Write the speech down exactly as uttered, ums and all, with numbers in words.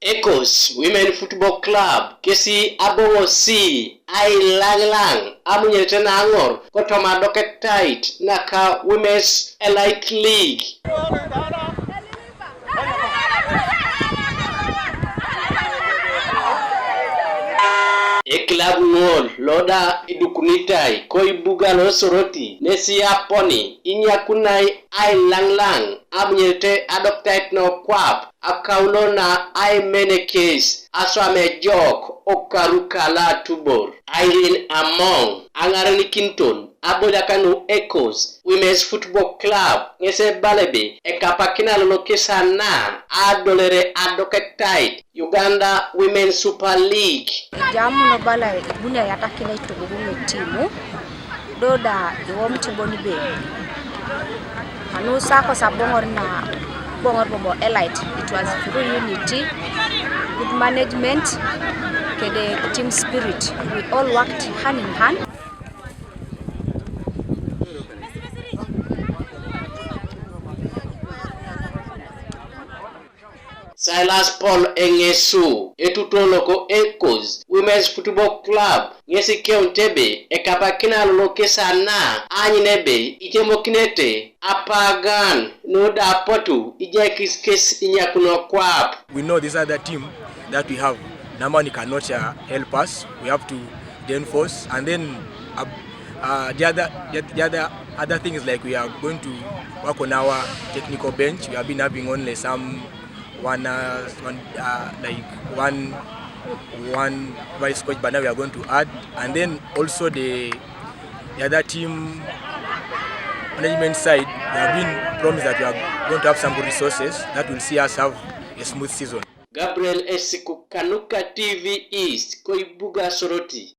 Ekos Women Football Club kesi aboŋosi ailaŋlaŋ amunyete naŋor kotoma adoketait naka Women's Elite League. Ekilab ŋol loda idukunitai koibuga losoroti nesi aponi inyakunai ailaŋlaŋ amunyete adoketait nokwap akaulo na aimenekes aswam ejok okaru kala atubor. Irene Among aŋarenikinton aboliaka nu Ekos Women's Football Club ŋes ebala ebe ekapakina lolokesa na adolere adoketait Uganda Women's Super League. Jam no bala buni ayatakin aitogogoŋ etimu do da iwom tibon be. Anu sako saboŋor na boŋor bobo Elite, it was through unity, good management, kede team spirit. We all worked hand in hand. Silas Paul Eŋesu etutuo loko Ekos Women's Football Club ŋes ikeunit ebe ekapakina lolokesa na aanyun ebe itemokinete apagan nuda apotu ijaikis kes inyakuno kwap. We know this other team that we have, Namani cannot uh, help us. We have to reinforce, and then uh, uh, the other the, the other other thing is like we are going to work on our technical bench. We have been having only some one uh, one uh, like one one vice coach, but now we are going to add, and then also the the other team management side, we have been promised that we are going to have some good resources that will see us have a smooth season. Gabriel Esiku, Kanuka T V East, Koibuga Soroti.